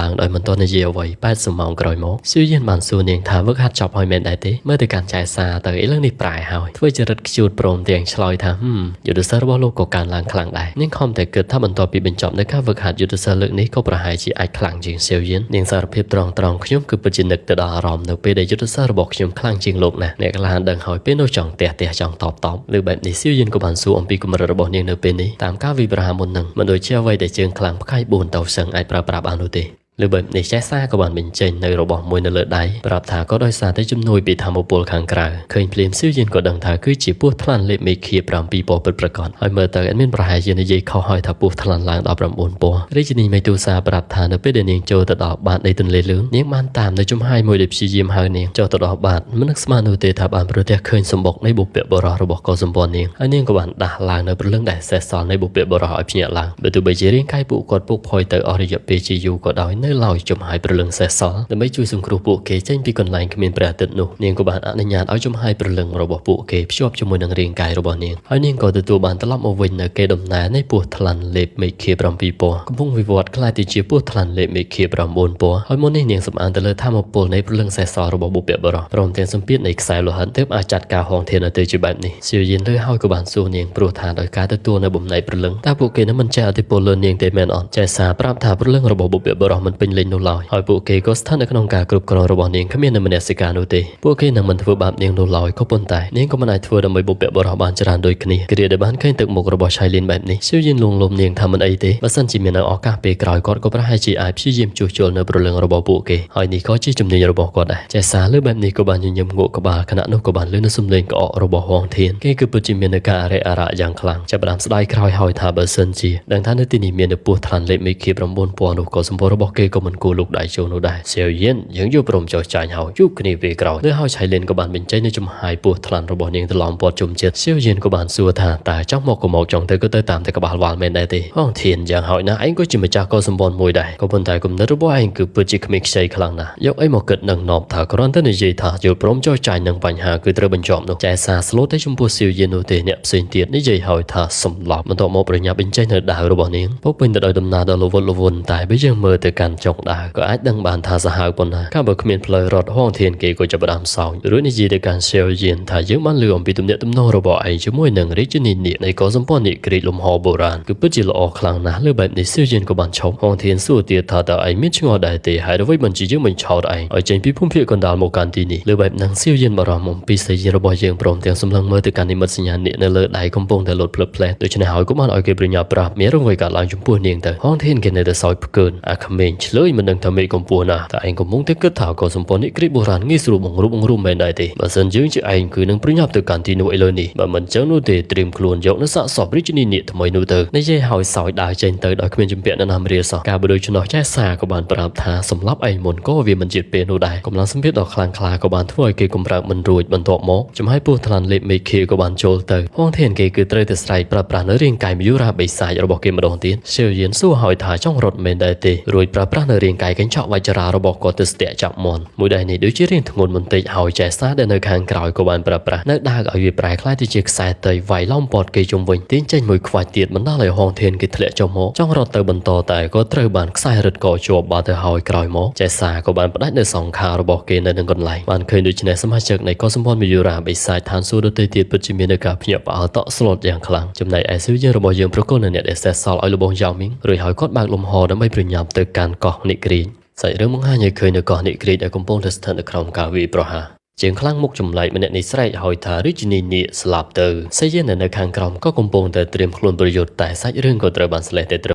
ឡើងដោយមិនទាន់និយាយអ្វី80ម៉ោងក្រោយមកស៊ូយៀនបានសួរនាងថាវឹកហាត់ចប់ហើយមែនដែរទេមើលទៅកាន់ចែសាទៅឥឡូវនេះប្រែហើយធ្វើចរិតខ្ជូតព្រមទាំងឆ្លើយថាហឹមយុទ្ធសាស្ត្ររបស់លោកក៏កើនឡើងខ្លាំងដែរនាងខំតែគិតថាបន្ទាប់ពីបញ្ចប់នៅការវឹកហាត់យុទ្ធសាស្ត្រលើកនេះក៏ប្រហែលជាអាចខ្លាំងជាងសៀវយៀននាងសារភាពត្រង់ត្រង់ខ្ញុំគឺពិតជានឹកទៅដល់អារម្មណ៍នៅពេលដែលយុទ្ធសាស្ត្ររបស់ខ្ញុំខ្លាំងជាងលោកណាស់អ្នកក្លាហានដឹងហើយពេលនោះចង់ទះទះចង់តបតបលើបែបនេះសៀវយៀនក៏បានសួរអំពីកម្រិតរបស់នាងនៅពេលនេះតាមការវិប្រហាមុននឹងមិនដូចជាអ្វីដែលជើងខ្លាំងផ្កាយ4តោសឹងអាចប្រើប្រាស់បាននោះទេលើបែបនេះចេះសាក៏បានបញ្ចេញនៅរបស់មួយនៅលើដៃប្រាប់ថាក៏ដោយសារតែជំនួយពីធម្មពលខាងក្រៅឃើញភ្លាមសៀវយិនក៏ដឹងថាគឺជាពស់ថ្លាន់លេបមេឃា7ពណ៌ពិតប្រាកដហើយមើលទៅអត់មានប្រហែលជានិយាយខុសហើយថាពស់ថ្លាន់ឡើងដល់9ពណ៌រាជិនីមេទូសាប្រាប់ថានៅពេលដែលនាងចូលទៅដល់បាតនៃទន្លេលឿងនាងបានតាមនៅចំហាយមួយដែលព្យាយាមហៅនាងចុះទៅដល់បាតមិននឹកស្មាននោះទេថាបានប្រទះឃើញសម្បុកនៃបុព្វបុរសរបស់កុសម្ព័ន្ធនាងហើយនាងក៏បានដាស់ឡើងនៅព្រលឹងដែលសេះសល់នៃបុព្វបុរសឲ្យភ្ញាក់ឡើងបើទោះបីជារាងកាយពួកគាត់ពុកផុយទៅអស់រយៈពេលជាយូរក៏ដោយនៅឡើយចំហាយព្រលឹងសេះសល់ដើម្បីជួយសង្គ្រោះពួកគេចេញពីកន្លែងគ្មានព្រះអាទិត្យនោះនាងក៏បានអនុញ្ញាតឲ្យចំហាយព្រលឹងរបស់ពួកគេភ្ជាប់ជាមួយនឹងរាងកាយរបស់នាងហើយនាងក៏ទទួលបានត្រឡប់មកវិញនៅកេរដំណែលនៃពស់ថ្លាន់លេបមេឃា7ពណ៌កំពុងវិវត្តក្លាយទៅជាពស់ថ្លាន់លេបមេឃា9ពណ៌ហើយមុននេះនាងសំអាងទៅលើធម្មពលនៃព្រលឹងសេះសល់របស់បុព្វបុរសព្រមទាំងសម្ពាធនៃខ្សែលោហិតទើបអាចចាត់ការហងធានឲ្យទៅជាបែបនេះសៀវយិនលើហើយក៏បានសួរនាងព្រោះថាដោយការទទួលនៅបំណែកព្រលឹងតើពួកគេនឹងមិនចេះអធិពលលើនាងទេមែនអត់ចេះសារប្រាប់ថាព្រលឹងរបស់បុព្វបុរសមិនពេញលេញនោះឡើយហើយពួកគេក៏ស្ថិតនៅក្នុងការគ្រប់គ្រងរបស់នាងគ្មាននៅមនសិការនោះទេពួកគេនឹងមិនធ្វើបាបនាងនោះឡើយក៏ប៉ុន្តែនាងក៏មិនអាចធ្វើដើម្បីបុព្វបុរសបានច្រើនដូចគ្នាគ្រាដែលបានឃើញទឹកមុខរបស់ឆៃលីនបែបនេះសៀវយិនលួងលោមនាងថាមិនអីទេបើសិនជាមាននៅឱកាសពេលក្រោយគាត់ក៏ប្រហែលជាអាចព្យាយាមជួសជុលនៅព្រលឹងរបស់ពួកគេហើយនេះក៏ជាជំនាញរបស់គាត់ដែរចេះសារលើបែបនេះក៏បានញញឹមងក់ក្បាលខណៈនោះក៏បានលឺនៅសំឡេងក្អករបស់ហងធានគេគឺពិតជាមាននៅការអរិអរៈយ៉ាងខ្លាំងចាប់ផ្ដើមស្ដាយក្រោយហើយថាបើសិនជាដឹងថានៅទីនេះមាននៅពស់ថ្លាន់លេខមេឃា9ពណ៌នោះក៏សម្ពោរបស់គេក៏មិនគួរលុកដៃចូលនោះដែរសៀវយិនយើងយកព្រមចុះចាញ់ហើយជួបគ្នាពេលក្រោយលើហើយឆៃលិនក៏បានបញ្ចេញនៅចំហាយពស់ថ្លាន់របស់នាងត្រឡំពាត់ជុំចិត្តសៀវយិនក៏បានសួរថាតើចង់មកក៏មកចង់ទៅក៏ទៅតាមតែក្បាលវ៉ាល់មែនដែរទេហងធានយ៉ាងហោចណាស់ឯងក៏ជាម្ចាស់កុសម្ព័ន្ធមួយដែរក៏ប៉ុន្តែគំនិតរបស់ឯងគឺពិតជាគ្មានខ្ចីខ្លាំងណាស់យកអីមកគិតនឹងនប់ថាគ្រាន់តែនិយាយថាយល់ព្រមចុះចាញ់នឹងបញ្ហាគឺត្រូវបញ្ចប់នោះចែសាស្លូតតែចំពោះសៀវយិននោះទេអ្នកផ្សេងទៀតនិយាយហើយថាសម្លាប់បន្ទាប់មកប្រញាប់បញ្ចេញនៅដាវរបស់នាងពោពេញទៅដោយដំណើរដ៏ល្វត់ល្វន់តែបើយើងមើលទៅកាន់ចុងដាវក៏អាចដឹងបានថាសាហាវប៉ុណ្ណាកាលបើគ្មានផ្លូវរត់ហងធានគេក៏ចាប់ផ្ដើមសោចរួចនិយាយទៅកាន់សៀវយិនថាយើងបានលឺអំពីទំនាក់ទំនងរបស់ឯងជាមួយនឹងរាជិនីនាគនៃកុសម្ព័ន្ធនិក្រីតលំហបុរាណគឺពិតជាល្អខ្លាំងណាស់លើបែបនេះសៀវយិនក៏បានឈប់ហងធានសួរទៀតថាតើឯងមានឆ្ងល់ដែរទេហើយអ្វីមិនជាយើងបញ្ឆោតឯងឲ្យចេញពីភូមិភាគកណ្ដាលមកកាន់ទីនេះលើបែបហ្នឹងសៀវយិនបារម្ភអំពីសៃយិនរបស់យើងព្រមទាំងសម្លឹងមើលទៅកាន់និមិត្តសញ្ញានាគនៅលើដៃកំពុងតែលោតភ្លឹបផ្លែដូច្នេះហើយក៏បានឲ្យគេប្រញាប់ប្រាប់មានរឿងអ្វីកើតឡើងចំពោះនាងទៅហងធានគេនៅតែសោយផ្កើនអាក្មេងឆ្លើយមិនដឹងថាមេកំពស់ណាស់តែឯងកំពុងតែគិតថាក៏សម្ព័ន្ធនិក្រីតបុរាណងាយស្រួលបង្រួបបង្រួមមែនដែរទេបើសិនយើងជាឯងគឺនឹងប្រញាប់ទៅកាន់ទីនោះឥឡូវនេះបើមិនចឹងនោះទេត្រៀមខ្លួនយកនៅសាកសពរាជិនីនាគថ្មីនោះទៅនិយាយហើយសោយដើរចេញទៅដោយគ្មានជំពាក់នរណាមរាសោះការបដូច្នោះចេះសាក៏បានប្រាប់ថាសម្លាប់ឯងមុនក៏វាមិនជាតិពេលនោះដែរកម្លាំងសម្ពាធដ៏ខ្លាំងក្លាក៏បានធ្វើឲ្យគេកំរើកមិនរួចបន្ទាប់មកចំហាយពស់ថ្លាន់លេបមេឃាក៏បានចូលទៅហងធានគេគឺត្រូវតែស្រែកប្រើប្រាស់នៅរាងកាយមយូរាបិសាចរបស់គេម្ដងទៀតសៀវយៀនសួរហើយថាចង់រត់មែនដែរទេរួចប្រើប្រាស់នៅរាងកាយកញ្ចក់វចរារបស់គាត់ទៅស្ទាក់ចាប់មន់មួយដៃនេះដូចជារាងធ្ងន់បន្តិចហើយចែសាដែលនៅខាងក្រោយក៏បានប្រើប្រាស់នៅដាវឲ្យវាប្រែក្លាយទៅជាខ្សែតីវាយឡោមព័ទ្ធគេជុំវិញទាញចេញមួយខ្វាច់ទៀតបណ្ដាលឲ្យហងធានគេធ្លាក់ចុះមកចង់រត់ទៅបន្តតែក៏ត្រូវបានខ្សែរឹតកជាប់បាត់ទៅហើយក្រោយមកចែសាក៏បានផ្ដាច់នៅសង្ខាររបស់គេនៅនឹងកន្លែងបានឃើញដូច្នេះសមាជិកនៃកុសម្ព័ន្ធមយូរាបិសាចឋានសួគ៌ដទៃទៀតពិតជាមាននៅការភ្ញាក់ផ្អើលតក់ស្លុតយ៉ាងខ្លាំងចំណែកឯស៊ូយើងរបស់យើងប្រគល់នៅអ្នកដែលសេះសល់ឲ្យលបងយ៉ាវមីងរួចហើយគាត់បើកលំហដើម្បីប្រញាប់ទៅកាន់កោះនិក្រីតសាច់រឿងបង្ហាញឲ្យឃើញនៅកោះនិក្រីតដែលកំពុងតែស្ថិតនៅក្រោមការវាយប្រហារជាងខ្លាំងមុខចម្លែកម្នាក់នេះស្រែកហើយថារាជិនីនាគស្លាប់ទៅសៃយិននៅខាងក្រោមក៏កំពុងតែត្រៀមខ្លួនប្រយុទ្ធតែសាច់រឿងក៏ត្រូវបានស្លេះតែត្រឹម